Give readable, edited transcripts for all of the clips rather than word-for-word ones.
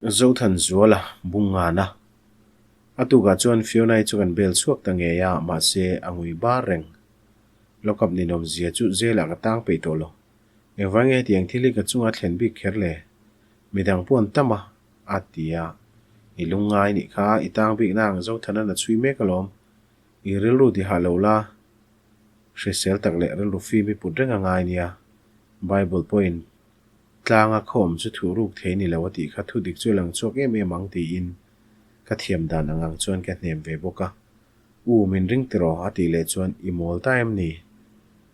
Zothanzuala bungngana a tukah chuan Fiona-i chu kan bel chhuak ta ngei a, mahse a ngui bar reng. Lockup ninawmzia chu jail-ah ka tang peih tawh lo. Engvang nge hetiang thil hi ka chunga thlen bik kher le? Midang pawh an tam a, a ti a. I lungngai nih kha, i tang bik na ang Zothanan a chhui mek alawm. I rilru ti hah lo la, hrisel tak leh rilru fim i put reng a ngai nia. Bible pawhin Tlanga khawm chu thuh ruk thei ni lo a tih kha thu dik chu lang chhuak em em ang tiin ka thiam dan ang ang chuan ka hnem ve bawk a. U, min ring tiraw? a tih leh chuan i mawl ta em ni?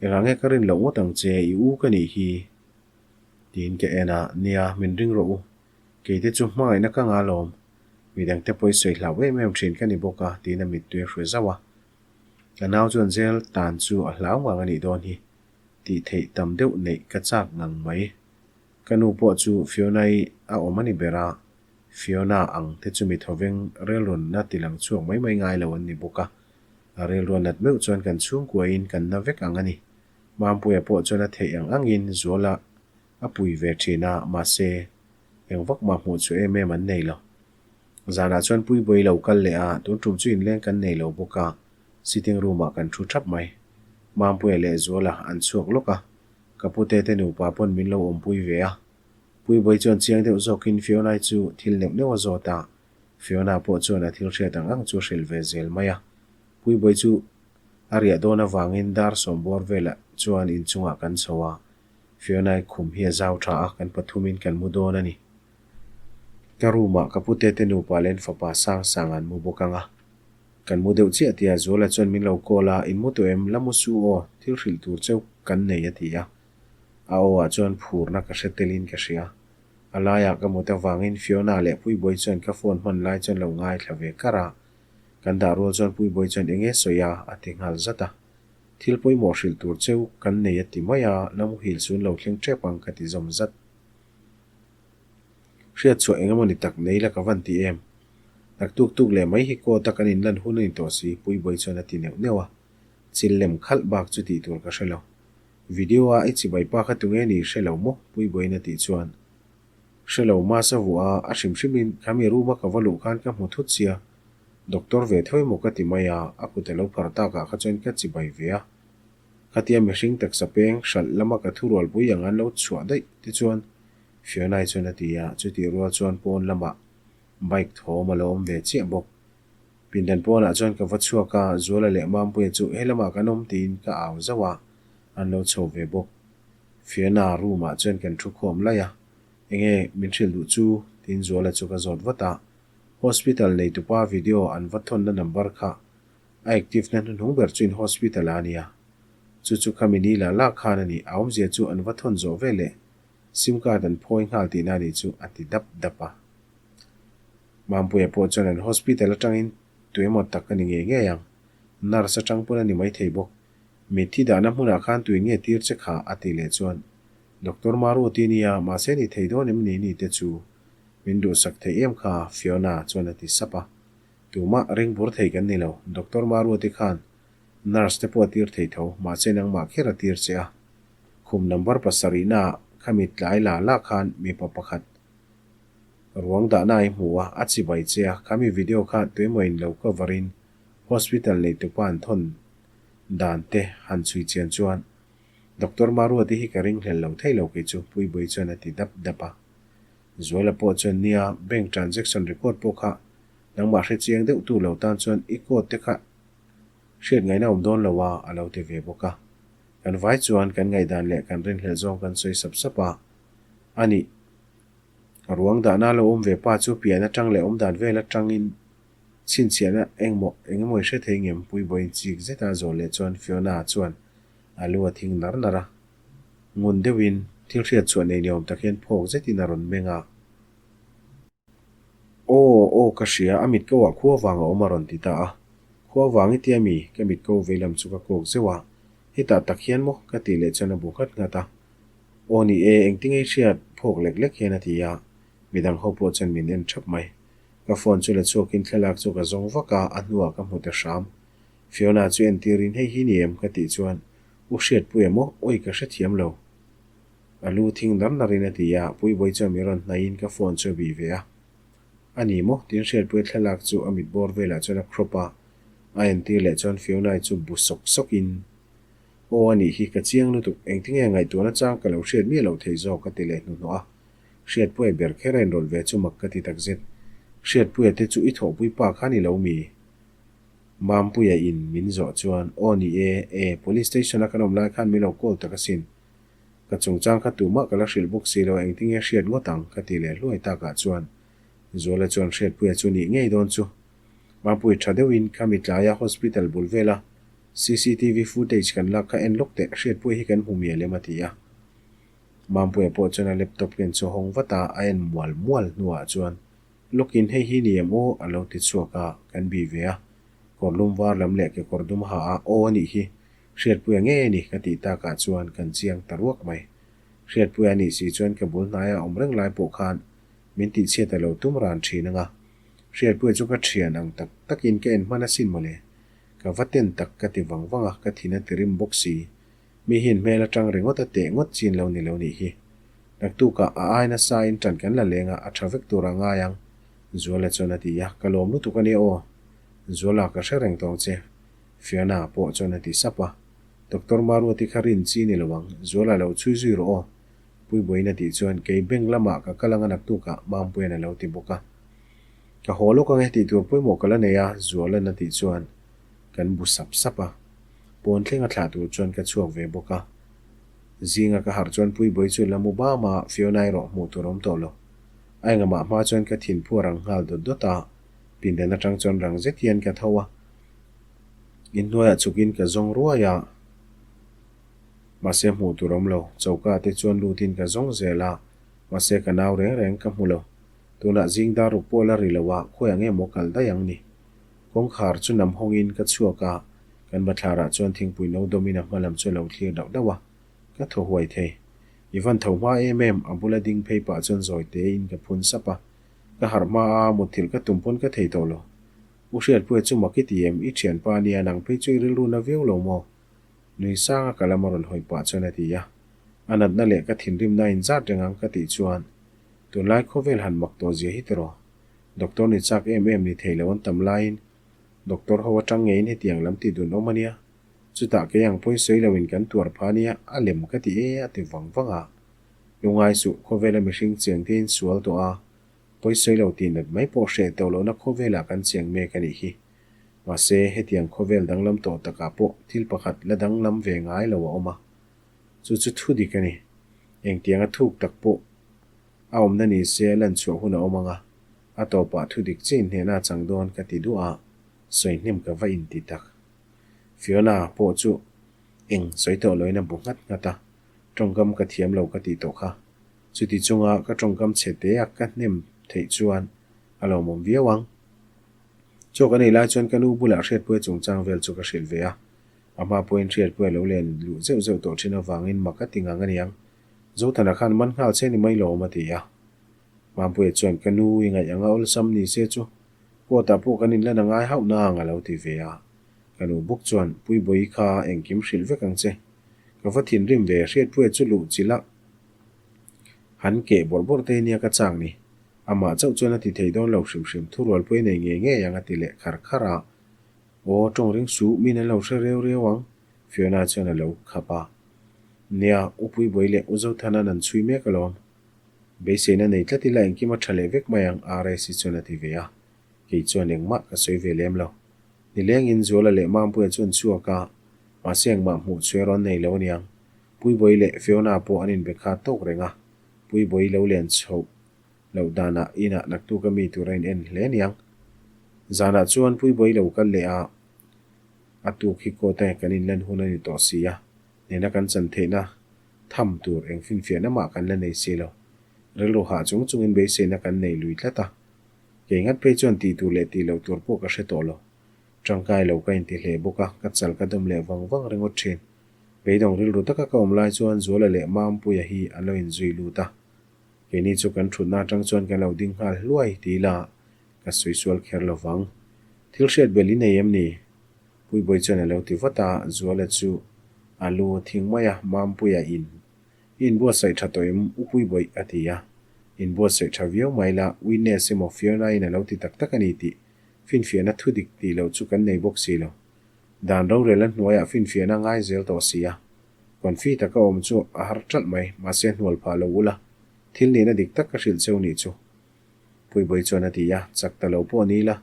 Engah nge ka rin loh ngawt ang che, i u ka nih hi? Tiin ka en a, nia, min ring rawh u. Keite chu hmangaihna ka ngah alawm. Midangte pawh i sawi hlau em em thin ka ni bawk a, tiin a mittui a hruai zauh a. Ka nau chuan zel tan chu a hlau ngang a nih dawn hi. Tih theih tam deuh neih ka chak ngang mai. Ka nu pawh chu Fiona-i a awm a ni ber a, Fiona ang te chu mi thawveng rilrunna ti lang chhuak mai mai ngai lo an ni bawk a. A rilru a nat meuh chuan kan chhungkuain kan na vek ang a ni. Mampuia pawh chuan a theih ang angin Zuala a pui ve thin a, mahse, eng vak mah hmuh chu em em an nei lo. Zanah chuan Puibawi lo kal leh a, tun tum chu inleng kan nei lo bawk a, sitting room ah kan thu thap mai. Mampuia leh Zuala an chhuak lawk a, ka pute te nupa pawn min lo awmpui ve a. Puibawi chuan chiang deuh zawkin Fiona-i chu thil neuh neuh a zawt a, Fiona pawh chuan a thil hriat ang ang chu a hrilh ve zel mai a. Puibawi chu a riah dawn avangin dar sawmbawr velah chuan inchungah kan chho a, Fiona-i khum hi a zau tha a, kan pathumin kan mu dawn a ni. Ka room ah ka pute te nupa leh an fapa sang sang an mu bawk ang a. Kan mu deuh chiah tia Zuala chuan min lo call a, In mu tawh em? La mu su aw, thil hrilh tur cheu kan nei a ti a. A aw ah chuan phurna ka hre telin ka hria. A laiah ka mut avangin Fiona leh Puibawi chuan ka phone hman lai chuan lo ngaithla ve kar a. Kan dah rual chuan Puibawi chuan eng nge sawi a? a ti nghal zat a. Thil pawimawh hrilh tur cheu kan nei a ti mai a, la muhil chu an lo thleng tep ang ka ti zawm zat. Hriat chhuah eng emaw ni tak nei la ka van ti em? Tak tuk tuk leh mai hi court a kan inlan hun a ni tawh si, Puibawi chuan a ti neuh neuh a. Chil lem khalh bak chu tih tur ka hre lo. Video a i chibai pa kha tunge ni hre lo maw? Puibawiin a tih chuan. Hre lo masa vuah a, a hrim hrimin khami room a ka va luh khan ka hmu thut sia. Doctor ve tho emaw ka ti mai a, a kut a lo phar takah kha chuan ka chibai ve a. Khatia mihring taksa peng hralh lama ka thurualpui ang an lo chhuah daih te chuan Fiona-i chuan a ti a, chutih rual chuan pawn lamah bike thawm a lo awm ve chiah bawk. Pindan pawnah chuan ka va chhuak a, Zuala leh Mampuia chu he lamah kan awm tiin ka au zauh a, an lo chho ve bawk. Fiona room-ah chuan kan thu khawm laih a, Enge min hrilh duh chu? tiin Zuala chu ka zawt vat a, Hospital neitupa video an va thawnna number kha A active na hnuhnung ber chu in hospital ah a nia. Chu chu khami ni lah lah khan a ni. A awmzia chu an va thawn zawh ve leh sim card an phawi nghal tihna a nih chu a ti dap dap a. Mampuia pawh chuan an hospital atangin tuemaw tak a ni ngei ngei ang. Nurse atang pawn a ni maithei bawk. Mitthi dahna hmunah khan tuin nge tir che kha a tih leh chuan Doctor Maruti nia mahse ni thei dawn em ni ni te chu min duhsak thei em kha Fiona chuan a ti sap a. Tumah ring bur thei kan ni lo, Doctor Maruati khan nurse te pawh a tir thei tho, mahse nangmah kher a tir che a. Khum number pasarihnaah khami tlai la la khan mipa pakhat ruang dahna a i hmu a, a chibai che a, khami video kha tuemaw in lo cover in hospital nei tupa an thawn dan te han chhui chian chuan Doctor Maruati hi ka ringhlel lo thei lo kei chu Puibawi chuan a ti dap dap a. Zuala pawh chuan nia bank transaction record pawh kha Nangmah hre chiang deuh tu lo tan chuan i code te kha hriat ngaihna awm dawn lo a, a lo ti ve bawk a. Kan vai chuan kan ngaihdan leh kan rinhlelh zawng kan sawi sap sap a. A nih, ruang dahna lo awm ve pa chu pian atang leh awmdan vel atangin chhinchhiahna engmaw engemaw i hre thei ngem Puibawiin chik zeta zawh leh chuan Fiona chuan a lu a thing nar nar a. Ngun deuhin thil hriat chhuah nei ni awm tak hian phawk zetin a rawn meng a. Aw, aw ka hria, a mit ko ah khua vang a awm a rawn ti ta a. Khua vang i tia mi? Ka mit ko vei lam chu ka kawk zeuh a. Hetah tak hian maw? Ka tih leh chuan a bu nghat nghat a. Aw ni e, engtin nge i hriat? Phawk lek lek hian a ti a. Midang ho pawh chuan min en thap mai. Ka phone chu la chhuakin thlalak chu ka zawng vak a, a hnuah ka hmu ta hram. Fiona chu entirin hei hi ni em? Ka tih chuan U Hriatpuia maw? Awi ka hrethiam lo. A lu thing nar nar in a ti a, Puibawi chuan min rawn hnaihin ka phone chu a bih ve a. A ni maw? Tiin Hriatpuia thlalak chu a mit bawr velah chuan a crop a, a entir leh chuan Fiona-i chu bu sawk sawkin, Aw a nih hi, ka chiang lutuk, engtinge ngaihtuahna chang ka lo hriat miah loh thei zawk a ti leh hnuhnawh a. Hriatpuia ber kher a inrawlh ve chu mak ka ti takzet. Hriatpuia te chu i thawhpui pa kha ni lo mi? Mampuia in min zawh chuan, Aw ni e, e, Police Station a kan awm lai khan min lo call tak asin. Ka chungchang kha tumah ka la hrilh bawk si lo, engtinge hriat ngawt ang? ka ti leh hluai takah chuan Zuala chuan Hriatpuia chu nih ngei dawn chu. Mampui tha deuhin khami tlaia hospital bul vela cctv footage kan lak kha en lawk teh, Hriatpuia hi kan hmu mial em a ti a. Mampuia pawh chuan a laptop ken chu a hawng vat a, a en mual mual hnuah chuan lawkin hei hi ni em aw a lo ti chhuak a, kan bih ve a. Kawr lum var lam leh kekawr dum ha a, aw a nih hi, Hriatpuia ngei a ni ka tih takah chuan kan chiang ta ruak mai. Hriatpuia a nih si chuan ka bul hnaia awm reng lai pawh khan min tihchhiat a lo tum ran thin anga. Hriatpuia chu ka thian ang tak takin ka en hman asin mawle. Ka va ten tak ka ti vang vang a, ka thin a ti rim bawk si. Mi hian hmel atang ringawt a teh ngawt chin lo ni lo nih hi. Naktukah a ai nasa in tan kan la leng a, a tha vek tur a ngai ang, Zuala chuan a ti a, ka lawm lutuk a nia aw. Zuala ka hre reng tawng che. Fiona pawh chuan a ti sap a. Doctor Maruati kha rin chi ni lo ang, Zuala lo chhui zui rawh aw. Puibuain a tih chuan kei bank lamah ka kal anga naktukah Mampuia'n a lo ti bawk a. Ka haw lawk ang e tih tur pawimawh ka la nei a, Zuala'n a tih chuan kan bu sap sap a. Pawn thleng a thlah tur chuan ka chhuak ve bawk a. Zinga ka harh chuan Puibuai chu la mu bam a, Fiona erawh hmuh tur a awm tawh lo. A engamah hma chuan ka thinphu a rang nghal dawt dawt a, pindan atang chuan rang zet hian ka tho a. Inhnuaiah chhukin ka zawng ruai a. Mahse hmuh tur awm lo, choka te chuan lutin ka zawng zel a, mahse ka nau reng reng ka hmu lo. Tunah zing dar ruk pawh la ri lo a, khawiah nge maw kal daih ang ni? Kawngkhar chu nam hawngin ka chhuak a, kan bathlarah chuan thingpui no dawmin a hma lam chu a lo thlir dauh dauh a, ka thaw huai thei. I van tho hma em em, a bula ding phei pah chuan zawi tein ka phun sap a, ka harh hma a, mutthilh ka tum pawn ka thei tawh lo. U Hriatpuia chu mak i ti em, i thianpa nia nang phei chu i rilru na viau lo maw? Nui sanga ka lam a rawn hawi pah chuan a ti a, a natna leh ka thinrimna a inzat reng ang ka tih chuan tunlai khawvel han mak tawh zia hi tiraw? Doctor ni chak em em ni thei lo an tam laiin doctor ho atang ngeiin hetiang lam tih dun awm a nia, chutah kei ang pawi sawi loin kan tuar pha nia a lem ka ti e a ti vang vang a. Lungai suh, khawvela mihring chiang te in sual tawh a, pawi sawi lo tih nat mai pawh hreh tawh lohna khawvelah kan chiang mek a nih hi. Mahse, hetiang khawvel danglam tawh takah pawh thil pakhat la danglam ve ngai lo a awm a. Chu chu thu dik a ni. Engtianga thuk tak pawh a awmna ni se a lan chhuah hun a awm ang a, a tawpah thu dik chiah inhnehna a chang dawn ka ti duah a, sawi hnem ka va inti tak. Fiona pawh chu eng sawi tawh loin a bu nghat nghat a, tawngkam ka thiam lo ka tih tawh kha. Chuti chunga ka tawngkam chhe te a ka hnem theih chuan a lawmawm viau ang. Chaw kan ei lai chuan ka nu bulah Hriatpuia chungchang vel chu ka hrilh ve a. A hma pawhin Hriatpuia lo len luh zeuh zeuh tawh thin avangin mak a ti ngang aniang. Zothana khan man nghal che ni mai lawm a ti a. Mampuia chuan ka nu i ngaih anga awlsam ni se chu court ah pawh kan inlan a ngai hauh na ang a lo ti ve a. Ka nu bawk chuan Puibawi kha engkim hrilh vek ang che. Ka va thinrim ve Hriatpuia chu luh chilh a han keh bawrh bawrh te nia ka chak ni. Amah chauh chuan a ti thei dawn lo hrim hrim, thurualpui a nei ngei ngei ang a ti leh khar khar a. Aw, tawng ring suh, min an lo hre reu reu ang, Fiona chuan a lo khap a. Nia, U Puibawi leh U Zothana'n an chhui mek alawm. Beiseina nei tlat ila engkim a tha leh vek mai ang, RSi chuan a ti ve a. Kei chuan engmah ka sawi ve lem lo. Nilengin Zuala leh Mampuia chu an chhuak a, mahse engmah hmuh chhuah erawh an nei lo aniang. Puibawi leh Fiona pawh an inbe kha tawk reng a, Puibawi lo len chhoh loh danah inah naktuk a mi tur a in en hle aniang. Zanah chuan Puibawi lo kal leh a, a tuk hi court a kan inlan hun a ni tawh si a, nena kan chan theihna tham tur eng finfiahna mah kan la nei si lo. Rilru hah chung chungin beiseina kan nei lui tlat a. Kei ngat phei chuan tih tur leh tih loh tur pawh ka hre tawh lo. Tangkai lo ka inti hle bawk a, ka chal ka dawm leh vang vang ringawt thin. Beidawng rilru taka ka awm lai chuan Zuala leh Mampuia hi an lo inzui lut a. Keini chu kan thutna atang chuan kan lo ding nghal hluai ti ila ka sawi sual kher lo vang. Thil hriat belh i nei em ni? Puibawi chuan a lo ti vat a, Zuala chu a lu a thing mai a, Mampuia in i inbuatsaih tha tawh em U Puibawi a ti a. Inbuatsaih tha viau mai la, witness emaw Fiona-in a lo ti tak tak a ni tih finfiahna thudik tih loh chu kan nei bawk si lo. Dan rorel a hnuaiah finfiahna a ngai zel tawh si a. Confi taka awm chu a har ṭalh mai, mahse hnual phah lo ula, thil nihna dik tak ka hrilh cheu nih chu. Puibawi chuan a ti a, chak ta lo pawh ni la,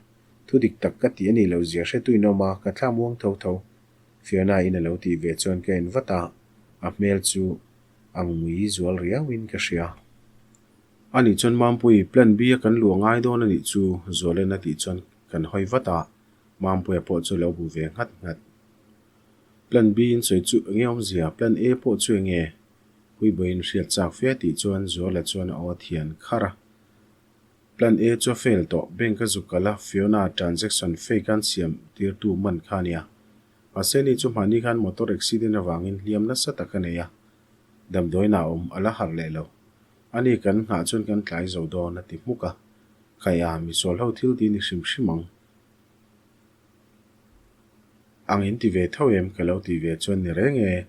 thu dik tak ka tih a nih loh zia hre tuin awm a, ka thla muang tho tho. Fiona-in a lo tih ve chuan ka en vat a, a hmel chu a ngui zual riauin ka hria. A nih chuan Mampui, plan B a kan luh a ngai dawn a nih chu, Zualen a tih chuan kan hawi vat a, Mampuia pawh chu a lo bu ve nghat nghat. Plan B in sawi chu enge awmzia, plan A pawh chu enge? Puibawiin hriat chak fe tih chuan Zuala chuan a aw thian kharh a. Plan A chu a fail tawh, bank a zuk kal a, Fiona transaction fake an siam tirtu man kha a nia. Mahse ni chu hmahni khan motor accident avangin hliam nasa tak a nei a, damdawiin ah awm a la harh leh lo. Ani kan nghah chuan kan tlai zo dawn a ti hmuk a. Khaia, misual ho thil ti ni hrim hrim ang. Ang in ti ve tho em ka lo ti ve chuan ni reng e.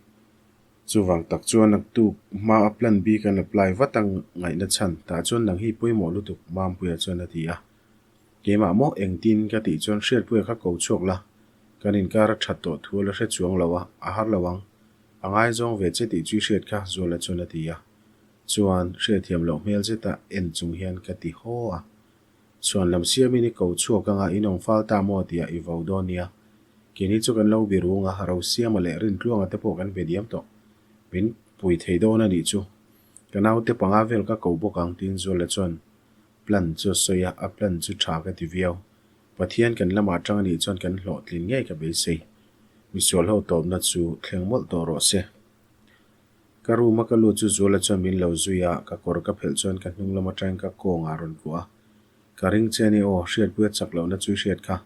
Chuvang tak chuan naktuk hma a plan B kan apply vat a ngaihna chhan tah chuan nang hi pawimawh lutuk Mampuia chuan a ti a. Keimah maw engtin ka tih chuan Hriatpuia kha ko chhuak la, kan inkar a that tawh thu a la hre chuang lo a, a har lo ang. A ngaizawng ve che tih chu i hriat kha Zuala chuan a ti a. Chuan hriatthiam loh hmel zeta en chung hian ka ti haw a. Chhuan lam siamin i ko chhuak anga in awm fal ta maw tih ah i vo dawn nia. Keini chu kan lo bi rung a, Rosiama leh Rintluanga te pawh kan be diam tawh. Min pui thei dawn a nih chu. Ka naute panga vel ka ko bawk ang tiin Zuala chuan plan chu a sawi a, a plan chu tha ka ti viau. Pathian kan lamah tang a nih chuan kan hlawhtlin ngei ka beisei. Misual ho tawpna chu thleng mawlh tawh rawh se. Ka room a ka lut chu Zuala chuan min lo zui a, ka kawr ka phelh chuan ka hnung lam atangin ka kawng ah rawn kuah a. Ka ring che a ni aw, hriatpui a chak lohna chu i hriat kha.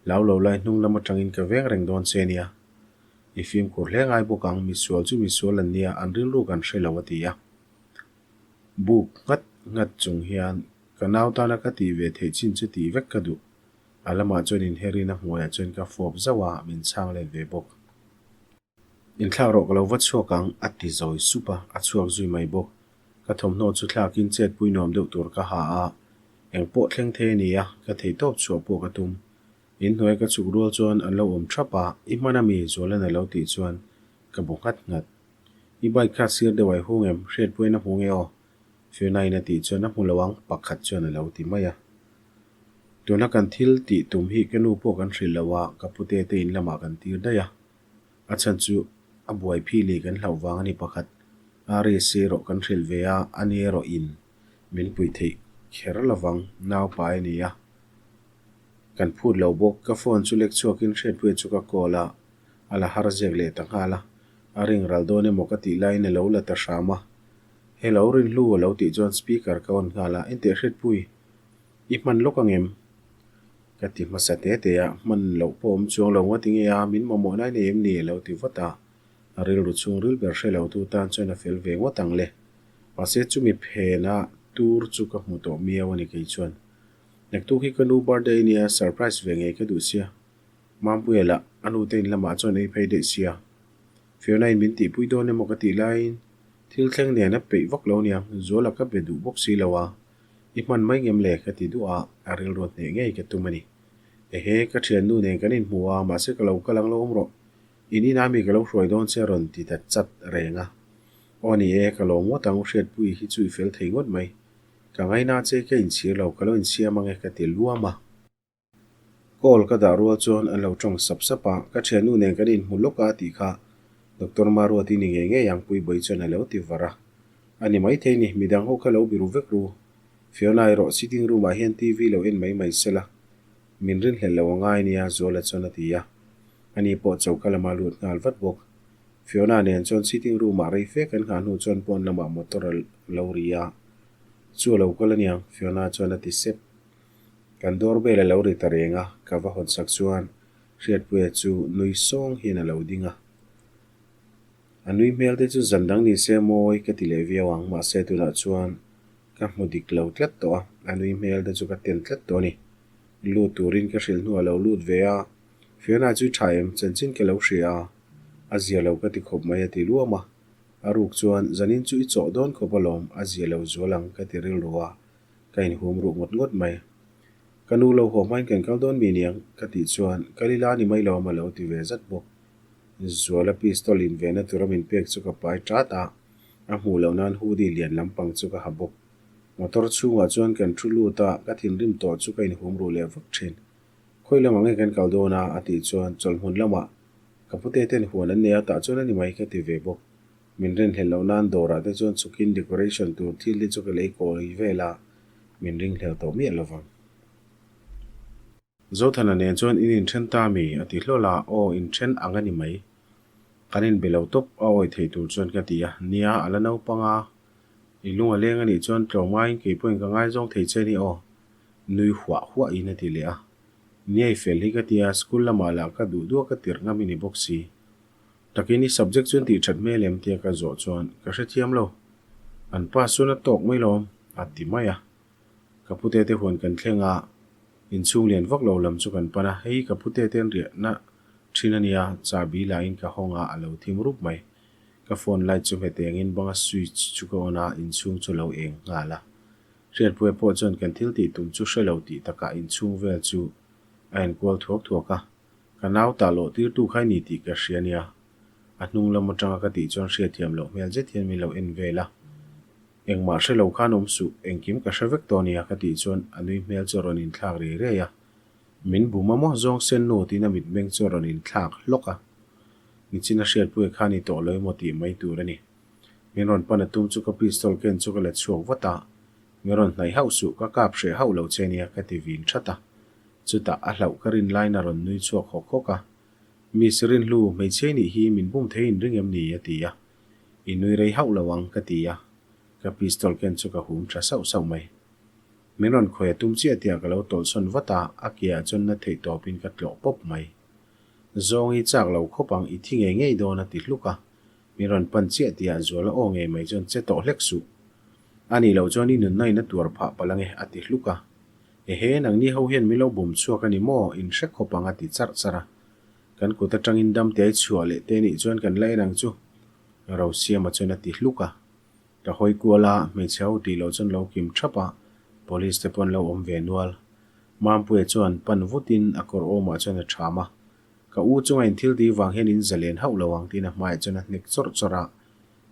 Hlau lo lai hnung lam atangin ka veng reng dawn che nia. I fimkhur hle ngai bawk ang, misual chu misual an nia, an rilru kan hre lo a ti a. Buk nghat nghat chung hian ka nau tana ka tih ve theih chin chu tih vek ka duh. A lamah chuan inherin a hmuaiah chuan ka fawp zauh a, min chhang let ve bawk. Inthlak rawh ka lo va chhuak ang, a ti zawi sup a, a chhuak zui mai bawk. Ka thawmhnaw chu thlakin chetpui nuam deuh tur ka ha a, eng pawh thleng thei a ni a, ka theihtawp chhuah pawh ka tum. Inhnuai ka chhuk rual chuan an lo awm thap a, i hman ami? Zualan a lo tih chuan ka bu nghat nghat. I bike kha sir deuh a i hung em? Hriatpuiin a hmu nge aw? Fiona-in a tih chuan a hmu lo ang, pakhat chuan a lo ti mai a. Tuna kan thil tih tum hi ka nu pawh kan hrilh lo a, ka pute te in lamah kan tir daih a. A chhan chu a buai phih leh kan hlauh vang a ni pakhat. RSA erawh kan hrilh ve a, ani erawh in min puih theih kher lovang, nau pai a ni a. Kan phut lo bawk, ka phone chu lek chhuakin Hriatpuia chu ka call a, a la har zek leh ta nghal a. A ring ral dawn emaw ka tih laiin a lo la ta hram a. Hello Rinhlu a lo tih chuan speaker ka on nghal a, Enteh Hriatpui, i hman lawk angem? Ka ti hmasa te te a, hman loh pawh awm chuang lo ngawt i nge a, min mamawh nai nei em ni? A lo ti vat a, a rilru chhung ril ber hre lo tu tan chuan a fel ve ngawt ang le. Mahse chumi phena tur chu ka hmu tawh miau a ni kei chuan. Naktuk hi ka nu birthday nia surprise ve ngei ka duh sia. Mampuia lah a nu te in lamah chuan ei phei daih sia. Fiona in min tihpui dawn emaw ka tih laiin thil thleng nen a peih vak lo nia, Zuala ka be duh bawk si lo a. I hman mai ngem le? ka ti duh a, a rilru hneh ngei ka tum a ni. Ehe, ka thiannu nen kan inhmu a, mahse ka lo kal ang lo awm rawh. In inah mi ka lo hruai dawn che a rawn ti ta chat reng a. Aw ni e, ka lawm ngawt ang, Hriatpui hi chu i fel thei ngawt mai. Ka ngaina che ka inchhir lo, ka lo insiam ang e ka ti luam a. Call ka dah rual chuan an lo tawng sap sap a, ka thiannu nen kan inhmu lawk a tih kha Doctor Maruati ni ngei ngei ang Puibawi chuan a lo ti var a. A ni maithei ni, midang ho kha lo biru vek ru. Fiona erawh sitting room ah hian TV lo en mai mai sela, min rinhlelh lo a ngai nia Zuala chuan a ti a. Ani pawh choka lama lut nghal vat bawk. Fiona nen chuan sitting room ah rei fe kan nghah hnu chuan pawn lamah motor a lo ri a, Chu a lo kal aniang Fiona chuan a ti sep. Kan doorbell a lo ri ta reng a, ka va hawn sak chuan Hriatpuia chu nui sawng hian a lo ding a. A nui hmel te chu zan dang ni se mawi ka ti leh viau ang, mahse tunah chuan ka hmu dik lo tlat tawh a, a nui hmel te chu ka ten tlat tawh a ni. Lut turin ka hrilh hnuah a lo lut ve a, Fiona chu tha em, chanchin ka lo hria a, a zia lo ka ti khawp mai a ti luam a. A ruk chuan, Zanin chu i chawh dawn khawp alawm, a zia lo zual ang ka ti rilru a, ka inhum ruh ngawt ngawt mai. Ka nu lo haw hmain kan kal dawn mi niang ka tih chuan, Kal ila ni mai lo a lo ti ve zat bawk. Zuala pistol invenna tura min pek chu ka pai tat a, a hmuh loh nan hoodie lian lampang chu ka ha bawk. Motor chhungah chuan kan thu lut a, ka thinrim tawh chu ka inhum ruh leh vak thin. Khawi lamah nge kan kal dawn a? a tih chuan chawlhhmun lamah ka pute ten huan an nei a, tah chuan a ni mai ka ti ve bawk. Min rinhlelh loh nan dawrah te chuan chhukin decoration tur thil te chu ka lei kawi vel a, min ringhlel tawh miah lovang. Zothana nen chuan in inthen ta mi? a ti hlawl a, aw inthen ang a ni mai. Kan inbe lo tawp a awi thei tur chuan ka ti a, nia a la naupang a, i lung a leng a nih chuan tlawmngaiin kei pawhin ka ngaizawng thei che ni aw, nui huah huahin a ti leh a. Nia i fel hi ka ti a, school lamah lah ka duh duh a ka tirh ngam i ni bawk si. Takin i subject chuan tih that hmel em tia ka zawh chuan ka hrethiam lo. An pass chuan a tawk mai lawm, a ti mai a. Ka pute te huan kan thleng a, inchhung lian vak lo lam chu kan pan a, hei ka pute te an riahna thin a nia, chahbi lahin ka hawng a, a lo thim rup mai. Ka phone light chu hmet engin banga switch chu ka on a, inchhung chu lo eng nghal a. Hriatpuia pawh chuan kan thil tih tum chu hre lo tih takah inchhung vel chu a enkual thuak thuak a, ka nau tah lawh tirtu kha i ni tih ka hria nia. A hnung lam atanga ka tih chuan hriatthiam loh hmel zet hian min lo en vel a. Engmah hre lo khan awm suh, engkim ka hre vek tawh nia ka tih chuan a nui hmel chu a rawn inthlak riai riai a. Min bum a maw zawng sen nu tiin a mitmeng chu a rawn inthlak hlawk a. Nichina hriatpuia khan i tawh lo emaw tih mai tur a ni. Min rawn pan a tum chu ka pistol ken chu ka la chhuak vat a, min rawn hnaih hauh suh, ka kap hreh hauh lo che nia ka ti vin that a. Chutah a hlauh ka rin laiin a rawn nui chhuak hawk hawk a. Miss Rinhlu, hmeichhia i nih hi min bum thei in ring em ni? a ti a. I nui rei hauh lo ang, ka ti a. Ka pistol ken chu ka hum tha sauh sauh mai. Min rawn khawi a tum chiah tihah ka lo tawlhsawn vat a, a keah chuan na theih tawpin ka tlawh pawp mai. Zawng i chak lo khawp ang, i thi ngei ngei dawn a ti hluk a. Min rawn pan chiah tihah Zuala aw ngei mai chuan che tawh hlek suh. A nih loh chuan i nunna in a tuar phah palh ange a ti hluk a. Ehe, nangni ho hian min lo bum chhuak a ni maw? In hre khawp ang a ti charh charh a. Kan kut atangin dam te ai chhuah leh te nih chuan kan la en ang chu. Rosiama chuan a ti hluk a. Ka hawi kual a, hmeichhe ho tih loh chuan lo kim thap a, police te pawh an lo awm ve nual. Mampuia chuan pan vutin a kawr awmah chuan a tham a. Ka u chunga in thil tih vang hian in zalen hauh lo ang tiin a hmaiah chuan a hnek chawrh chawrh a.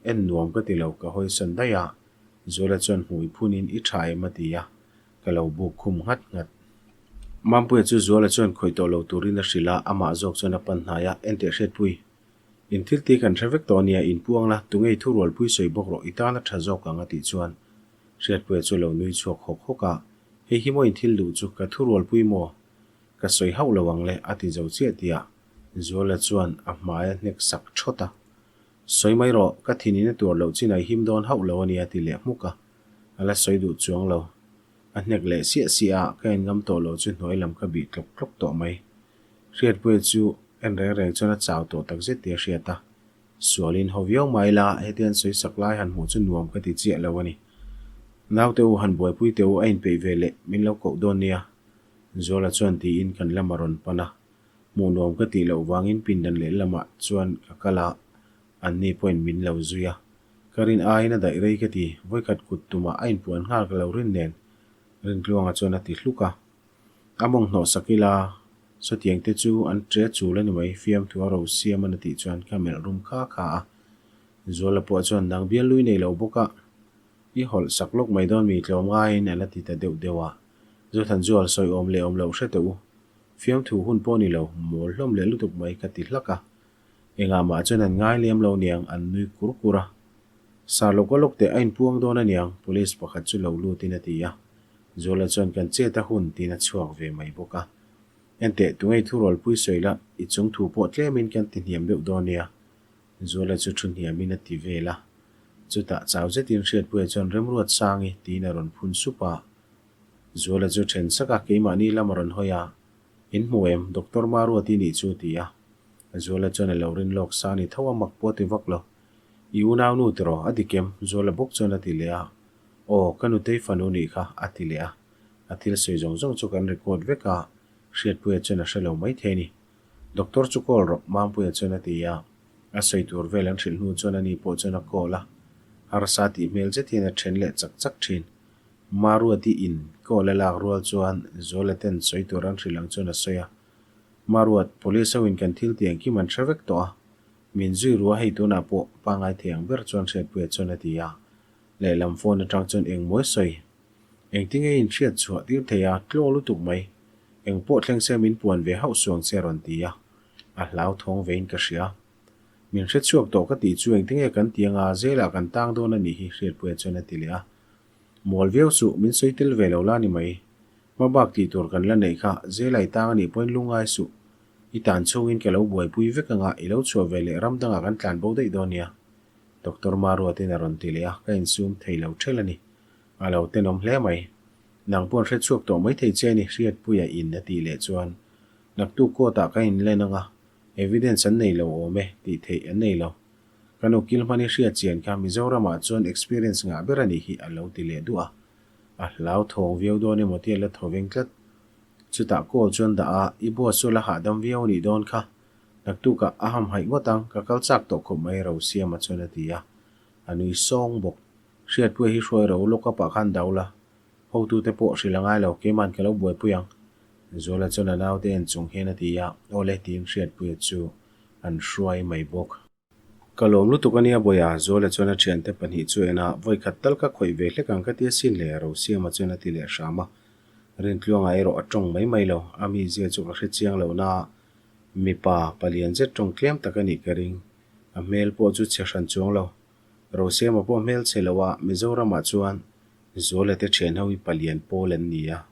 En nuam ka ti lo, ka hawi sawn daih a. Zuala chuan hmui phunin i tha em a ti a. Ka lo buk khum nghat nghat. Mampuia chu Zuala chuan khawih tawh lo turin a hrilh a, amah zawk chuan a pan hnai a, Enteh Hriatpui, in thil tih kan hre vek tawh ania, in puang la, tunge i thurualpui sawi bawk rawh, i tan a tha zawk ang a tih chuan Hriatpuia chu a lo nui chhuak hawk hawk a, Hei hi maw in thil duh chu, ka thurualpui maw? Ka sawi hauh lo ang le a ti zo chiah tih ah Zuala chuan a hmai a hnek sak thawt a. Sawi mai rawh, ka thin in a tuar loh chin a i him dawn hauh lo a nia a ti leh hmuk a. A la sawi duh chuang lo. A hnek leh siah siah a, ka en ngam tawh lo chu hnuai lam ka bih tlawk tlawk tawh mai. Hriatpuia chu en reng reng chuan a chau tawh tak zet tih a hriat a. Sualin haw viau mai la, hetiang sawi sak lai han hmuh chu nuam ka ti chiah lo a ni. Naute u han buaipui teh u a inpeih ve leh min lo koh dawn nia. Zuala chuan tiin kan lam a rawn pan a. Hmuh nuam ka tih loh vangin pindan leh lamah chuan ka kal a, anni pawhin min lo zui a. Ka rin aiin a daih rei ka ti, vawikhat kut tumah a inpuan nghal ka lo rin nen Rintluanga chuan a ti hluk a. A mawng hnawh sak ila, sawtiang te chu an ṭe chul a ni mai, fiamthu a ro siam a na tih chuan ka melh rum kha kha a. Zuala pawh chuan dang bial lui nei lo bawk a, i hawlh sak lawk mai dawn mi tlawm ngaiin a la ti ta deuh deuh a. Zothanzual sawi awm leh awm loh hre teh u. Fiamthu hun pawh ni lo, mawl hlawm leh lutuk mai ka ti hlak a. Engah mah chuan an ngai lem lo niang, an nui kur kur a. Sar lawk a lawk teh a inpuang dawn a niang, police pakhat chu lo lutin a ti a. Zuala chuan kan chet a hun tiin a chhuak ve mai bawk a. Enteh, tungei thurualpui sawi la, i chung thu pawh tlemin kan ti hniam deuh dawn nia. Zuala chu thu hniamin a ti vel a. Chutah chau zetin Hriatpuia chuan Remruat Sangi tiin a rawn phun sup a. Zuala chu then sak a, keimahni lam a rawn hawi a. In hmu em? Doctor Maruati nih chu a ti a. Zuala chuan a lo rin lawk sa ni tho a mak pawh a ti vak lo. I unaunu tiraw? A dik em? Zuala bawk chuan a ti leh a. Aw, ka nutei fanu nih kha, a ti leh a. A thil sawi zawng zawng chu kan record vek a, Hriatpuia chuan a hre lo maithei a ni. Doctor chu call rawh, Mampuia chuan a ti a. A sawi tur vel an hrilh hnu chuan ani pawh chuan a call a, harsa tih hmel zet hian a then leh chak chak thin. Maruati in call a lak rual chuan Zuala ten sawi tur an hrilh ang chuan a sawi a. Maruat, police ho in kan thil tih engkim an hre vek tawh a, min zui ru a hei tunah pawh pangngai thei ang ber chuan Hriatpuia chuan a ti a. Lehlam phone atang chuan engmaw sawi? Engtinge in hriat chhuah tir thei a, tlaw lutuk mai. Engpawh thleng se min puan ve hauh suang che a rawn ti a. A hlauthawng vein ka hria. Min hre chhuak tawh ka tih chu engtinge kan ti anga zelah kan tang dawn a nih hi Hriatpuia chuan a ti leh a. Mawl viau suh, min sawi tel ve lo la ni mai. Hma bak tih tur kan la neih kha, zela i tang a nih pawhin lungngai suh. I tan chhungin ka lo buaipui vek anga i lo chhuah ve leh ram dangah kan tlan bo daih dawn nia. Doctor Maruatin a rawn ti leh a, ka insum thei lo ṭhel a ni. A lo tenawm hle mai. Nang paw'n hre chhuak tawh mai thei che a ni, Hriatpuia in a tih leh chuan naktuk court ah ka inlen anga evidence an nei lo awm e tih theih an nei lo. Ka nu kil hman i hriat chian kha Mizoram ah chuan experience ngah ber a nih hi a lo ti leh duah a. A hlauthawng viau dawn emaw tia la thaw veng tlat. Chutah call chuan dah a, i boss chu la hahdam viau a nih dawn kha. Naktukah a hamhaih ngawt ang, ka kal chak tawh khawp mai Rosiama chuan a ti a. A nui sawng bawk. Hriatpuia hi hruai ro lawk a pah khan dau la, hotute pawh hrilh a ngai lo, keiman ka lo buaipui ang. Zuala chuan a naute en chung hian a ti a, Awle tiin Hriatpuia chu an hruai mai bawk. Ka lawm lutuk a nia Bawiha, Zuala chuan a thiante pahnih chu en a, vawikhat tal ka khawih ve hlek ang ka ti asin le, Rosiama chuan a ti leh hram a. Rintluanga erawh a tawng mai mai lo, a mizia chu ka hre chiang lo na, mipa palian zet tawng tlem tak a nih ka ring, a hmel pawh chu chhe hran chuang lo. Rosiama pawh hmel chhe lo a, Mizoramah chuan Zuala te thian ho hi palian pawl an ni a.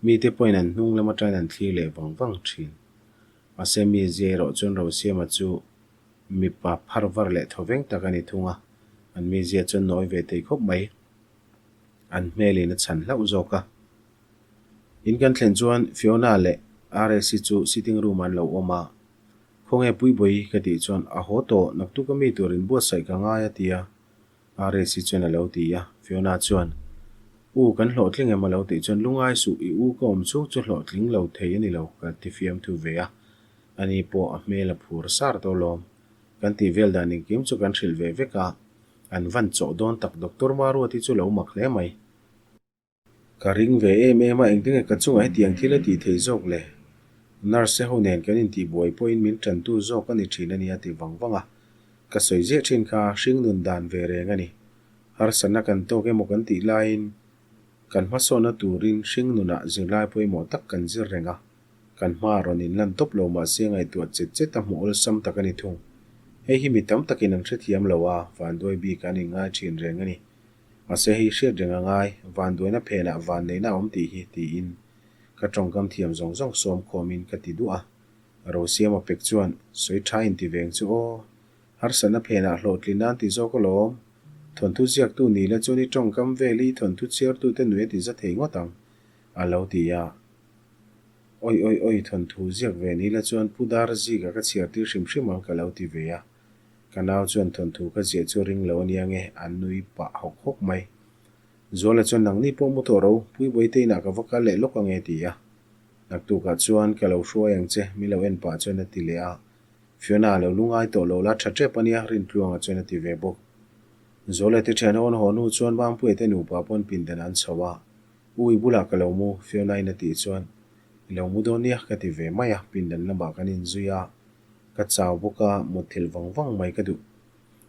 Mite pawhin an hnung lam atangin an thlir leh vang vang thin. Mahse mi zia erawh chuan Rosiama chu mipa phar var leh thaw veng tak a ni thung a, an mizia chuan nawi ve thei khawp mai. An hmelin a chhan hlauh zawk a. In kan thlen chuan Fiona leh Rsi chu sitting room ah an lo awm a, Khawnge Puibawi ka tih chuan a haw tawh, naktuk a mi tur inbuatsaih ka ngai a ti a, Rsi chuan a lo ti a, Fiona chuan U kan hlawhtling em a lo tih chuan lungai suh i u ka awm chhung chu hlawhtling lo thei a ni lo ka ti fiamthu ve a, ani pawh a hmel a phur sar tawh lawm. Kan tih vel dan engkim chu kan hrilh ve vek a, an van chawh dawn tak Doctor Maruati chu lo mak hle mai. Ka ring ve em em a, engtinge ka chungah hetiang thil a tih theih zawk le? Nurse ho nen kan intihbuai pawhin min tantu zawk a ni thin a nia ti vang vang a. Ka sawi ziah thin kha hring nun dan ve reng a ni. Harsatna kan tawk emaw kan tih laiin kan hmasawnna turin hring nunah zirlai pawimawh tak kan zir reng a. Kan hma rawn inlan tawp lo mahse ngaihtuah chet chet a hmuh awlsam tak a ni thung. Hei hi mi tam takin an hrethiam lo a, vanduai bik an inngai thin reng a ni. Mahse hei hriat reng a ngai, vanduaina phenah vanneihna a awm tih hi, tiin ka tawngkam thiam zawng zawng sawm khawmin ka ti duah a. Rosiama pek chuan, Sawi tha inti veng chu aw, harsatna phenah hlawhtlin nan ti zawk alawm. Thawnthu ziaktu ni la chuan i tawngkam vel hi thawnthu chhiartute nui a ti za thei ngawt ang, a lo ti a. Oi oi oi, thawnthu ziak ve ni la chuan Pu Darzika ka chhiar tir hrim hrim ang ka lo ti ve a. Ka nau chuan thawnthu ka ziah chu ring lo ania nge, a nui pah hawk hawk mai. Zuala chuan nangni pawh mu tawh ro, Puibawi te inah ka va kal leh lawk ange ti a. Naktukah chuan ka lo hruai ang che, mi lo en pah chuan a ti leh a. Fiona a lo lungai tawh lo la tha tep ania, Rintluanga chuan a ti ve bawk. Zuala te thian ho an haw hnu chuan Mampuia te nupa pawn pindan an chho a. U i bulah ka lo mu, Fiona in a tih chuan, I lo mu dawn nia ka ti ve mai a, pindan lamah kan inzui a. Ka chau bawk a, mutthilh vang vang mai ka duh.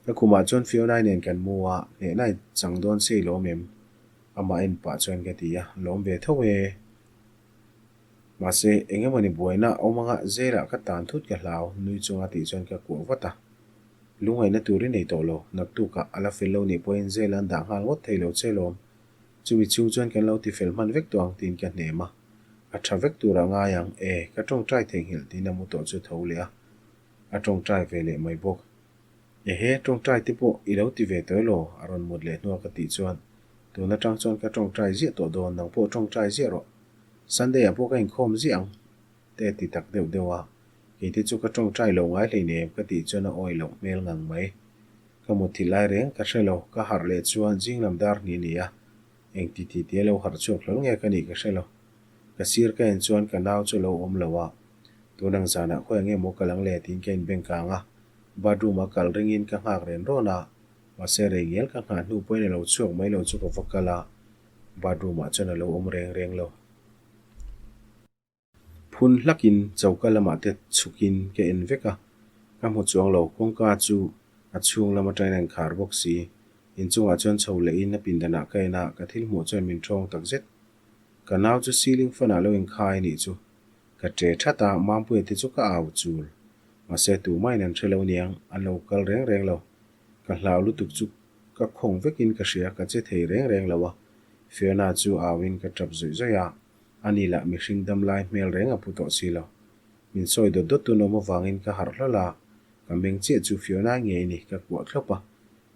Ka khumah chuan Fiona nen kan mu a, hnehna i chang dawn se i lawm em? Amah en pah chuan ka ti a, lawm ve tho e. Mahse, eng emawni buaina a awm anga zelah ka tan thut ka hlau, nui chunga tih chuan ka kuah vat a. Lungaihna tur i nei tawh lo, naktukah a la fel lo nih pawhin zela an dah nghal ngawt thei lo che lawm. Chumi chhung chuan kan lo tifel hman vek tawh ang tiin ka hnem a, a tha vek tur a ngai ang e, ka tawngtai theihnghilh tiin a mu tawh chu tho leh a, a tawngtai ve leh mai bawk. Ehe, tawngtai te pawh i lo ti ve tawh elaw? a rawn mut leh hnua ka tih chuan, tun atang chuan ka tawngtai ziah tawh dawn, nang pawh tawngtai ziah rawh. Sunday ah pawh ka inkhawm ziah ang te a ti tak deuh deuh a, kei te chu ka tawngtai lo ngai hleinem ka tih chuan a awih loh hmel ngang mai. Ka mutthilh lai reng ka hre lo, ka harh leh chuan zing lam dar hnih a ni a, eng ti ti tia lo harh chhuak hlawl nge ka nih ka hre lo. Ka sir ka en chuan ka nau chu a lo awm lo a, tun ang zanah khawi ang emaw ka lang le tiin ka inbeng kang a. Bathroom a kal ringin ka nghak ren rawn a, mahse rei ngial ka nghah hnu pawhin a lo chhuak mai lo chu ka va kal a, bathroom ah chuan a lo awm reng reng lo. Phun hlakin choka lamah te chhukin ka en vek a, ka hmu chuang lo, kawngka chu a chhung lam atangin a inkhar bawk si. Inchungah chuan chho lehin a pindanah ka en a, ka thil hmuh chuan min thawng tak zet. Ka nau chu ceiling fan ah lo inkhai a nih chu. Ka che that a, Mampuia te chu ka au chul. Mahse tumahin an hre lo niang, an lo kal reng reng lo. Ka hlau lutuk chu ka khawng vekin ka hria, ka che thei reng reng lo a. Fiona chu auin ka tap zawih zawih a. Ani lah mihring dam lai hmel reng a pu tawh si lo. Min sawi dawt dawt tun awm avangin ka harh hlawl a, ka meng chiah chu Fiona ngei ni ka kuah thlawp a.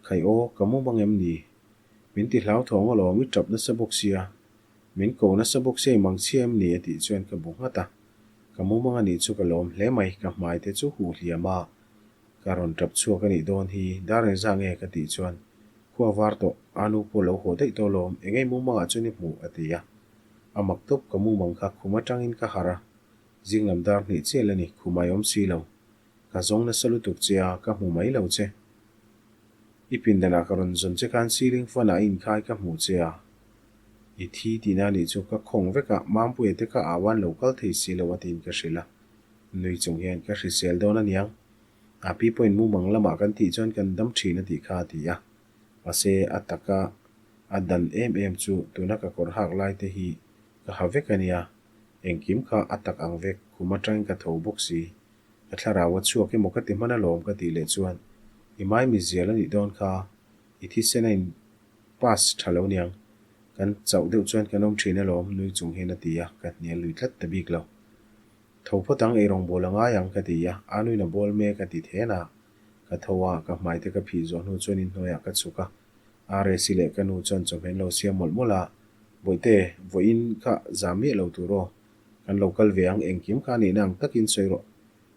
Khai aw, ka mu mang em ni? Min ti hlauthawng alawm i tap nasa bawk sia. Min ko nasa bawk sia i mang chhia em ni a tih chuan ka bu nghat a. Ka mu mang anih chu ka lawm hle mai, ka hmai te chu huh hliam a. Ka rawn tap chhuak anih dawn hi, dar engzah nge ka tih chuan khua var tawh, a nu pawh lo haw daih tawh alawm, engei mumangah chuan i hmuh a ti a. A mak tawp ka mumang kha khum atangin ka harh a, zing lam dar hnih chiah la ni, khum ai awm si lo. Ka zawng nasa lutuk che a, ka hmu mai lo che. I pindanah ka rawn zawn che khan ceiling fan ah i inkhai ka hmuh che a, i thi tihna anih chu ka khawng vek a, Mampuia te kha au an lo kal thei si lo a tiin ka hrilh a, nui chung hian ka hrisel dawn aniang. A pi pawhin mumang lamah kan tih chuan kan dam thin a tih kha a ti a, mahse a taka a dan em em chu tuna ka kawr hak lai te hi ka ha vek a nia, engkim kha a tak ang vek, khum atangin ka tho bawk si. Ka thlarau a chhuak emaw ka ti hman alawm ka tih leh chuan i mai mi zial a nih dawn kha, i thisen a in pass tha lo niang, kan chauh deuh chuan kan awm thin alawm nui chung hian a ti a, ka hnial lui tlat ta bik lo. Tho phawt ang eirawng bawl a ngai ang ka ti a, a nuin a bawl mek a ti then a, ka tho a, ka hmai te ka phih zawh hnu chuan inhnuaiah ka chhuk a, Rsi leh ka nu chuan chawhmeh an lo siam mawlh mawlh a, Bawihte, vawiin kha zam miah lo tur aw, kan lo kal ve ang engkim kha nihna ang takin sawi rawh.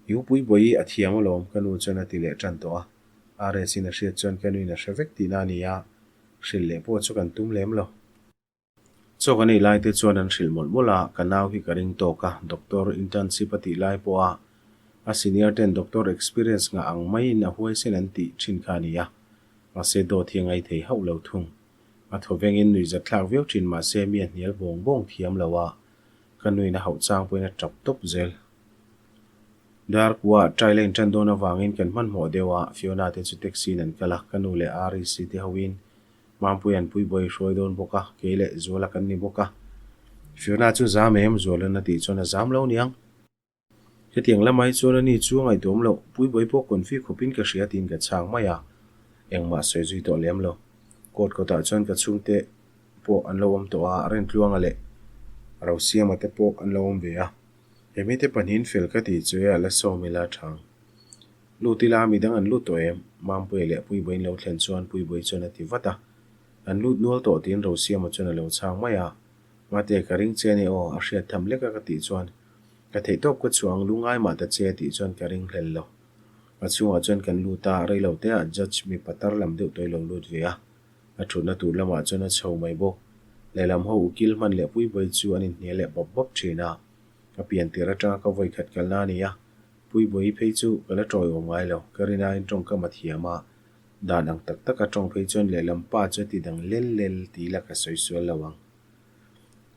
I upui bawi a thiam alawm ka nu chuan a ti leh tan tawh a, Rsi-in a hriat chuan ka nuin a hre vek tihna a ni a, hrilh leh pawh chu kan tum lem lo. Chaw kan ei lai te chuan an hrilh mawlh mawlh a, ka nau hi ka ring tawk a, doctor internship a tih lai pawh a, a senior ten doctor experience ngah ang maiin a huaisen an tih thin kha a ni a, mahse dawt hi a ngai thei hauh lo thung. A thaw vengin nuihzat thlak viau thin mahse mi a hnial bawng bawng thiam lo a, ka nuin a hauh chang pawhin a tap tawp zel. Dar kua try la intan dawn avangin kan hmanhmawh deuh a, Fiona te chu taxi in an kal a, ka nu leh Rec te hoin Mampuia an puibuai hruai dawn bawk a, kei leh Zuala kan ni bawk a. Fiona chu zam em? Zuala'n a tih chuan a zam lo niang. Hetiang lamah hi chuan ani chu a ngaihtuam loh, puibuai pawh confi khawpin ka hria tiin ka chhang mai a, engmah sawi zui tawh lem lo. Court kawtah chuan ka chhungte pawh an lo awm tawh a, Rentluanga leh Rosiama te pawh an lo awm ve a. He mite pahnihin fel ka tih chu e a la sawm ila thang. Lut ila midang an lut tawh em? Mampuia leh Puibuaiin lo thlen chuan Puibuai chuan a ti vat a. An lut nual tawh tiin Rosiama chuan a lo chhang mai a. Mate, ka ring che a ni aw, a hriat tham lek a ka tih chuan ka theih tawp ka chhuah ang lu ngai mah ta che a tih chuan ka ring hlel lo. A chhungah chuan kan lut a, rei lo te ah judge mipa tar lam deuh tawh i lo lut ve a. A thutna tur lamah chuan a chho mai bawk. Lehlam ho ukil hman leh Puibuai chu an inhnial leh bawp bawp thin a. Ka pian tir atanga ka vawikhat kalna a ni a, Puibuai phei chu ka la tawiawm ngai lo, ka rinain tawngkam a thiam a, dan ang tak taka tawng phei chuan lehlam pa chu a ti dang lel lel ti ila ka sawi sual lo ang.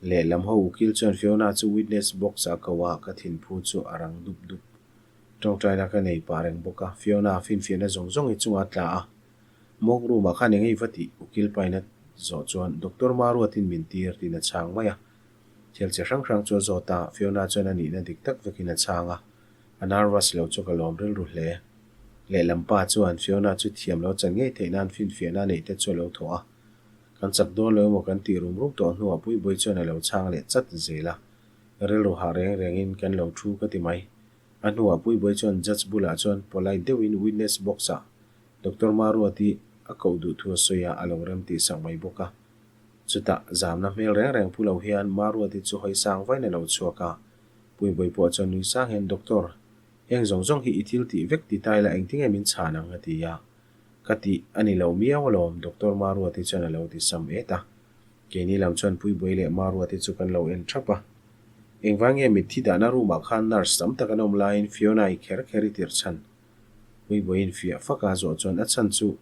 Lehlam ho ukil chuan Fiona chu witness box ah ko a, ka thinphu chu a rang dup dup. Tawngtaina ka nei pah reng bawk a, Fiona finfiahna zawng zawng hi chungah a tla a, Mock room ah khan eng ei va tih ukil paina zawh chuan Doctor Maruatin min tir tiin a chhang mai a. Thil chi hrang hrang chu a zawt a, Fiona chuan a nihna dik tak vekin a chhang a, a nervous lo chu ka lawm rilru hle. Lehlam pa chuan Fiona chu thiam lo chan ngei theih nan finfiahna a neih te chu a lo thawh a. Kan chak dawn lo emaw kan tih rum rum tawh hnuah Puibuai chuan a lo chhang leh chat zel a, rilru hah reng rengin kan lo thu ka ti mai. A hnuah Puibuai chuan judge bulah chuan polite deuhin witness box ah Doctor Maruati a koh duh thu a sawi a, a lo rem tih sak mai bawk a. Chutah, zamna hmel reng reng pu lo hian Maruati chu hawi sang vain a lo chhuak a. Puibuai pawh chuan nui sang hian, Doctor, heng zawng zawng hi i thil tih vek ti ta ila engtinge min chhan ang? a ti a. Ka tih a ni lo miau alawm, Doctor Maruati chuan a lo ti sam et a. Keini lam chuan Puibuai leh Maruati chu kan lo en thap a. Engvang nge mitthi dahna room ah khan nurse tam tak an awm laiin Fiona i kher kher i tirh chhan? Puibawiin fiah fak a zawh chuan a chhan chu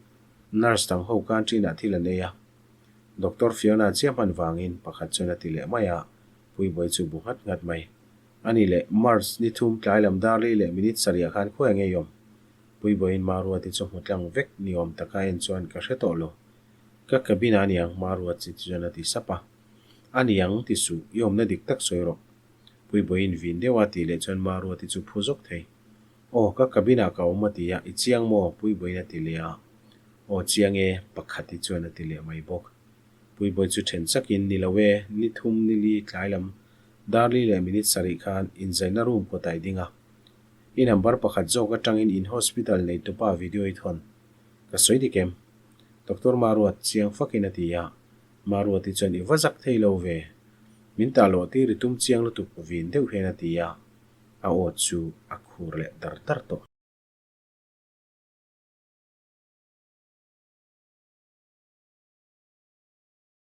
nurse dang ho canteen ah thil an ei a. Doctor Fiona chiah hman vangin pakhat chuan a ti leh mai a, Puibawi chu bu nghat nghat mai. A ni leh, March ni thum tlai lam dar li leh minute sarih ah khan khawi ngei awm? Puibawiin Maruati chu hmu tlang vek ni awm taka en chuan ka hre tawh lo. Ka cabin ah aniang Maruati chuan a ti sap a. A niang ti suh, i awmna dik tak sawi rawh. Puibawiin vin deuh a tih leh chuan Maruati chu phu zawk thei. Aw, ka cabin ah ka awm a ti a, i chiang maw? Puibawiin a ti leh a. Aw chiang e, pakhati chuan a ti leh mai bawk. Puibawi chu then chakin, Ni lo e, ni thum ni li tlai lam dar li leh minute sarih khan inzaina room kawt ah i ding a. I number pakhat zawk atangin in hospital neitupa video i thawn. Ka sawi dik em? Doctor Maruat chiang fakin a ti a. Maruati chuan i va zak thei lo ve. Min tah loh tir i tum chiang lutuk vin deuh hian a ti a, a aw chu a khur leh dar dar tawh.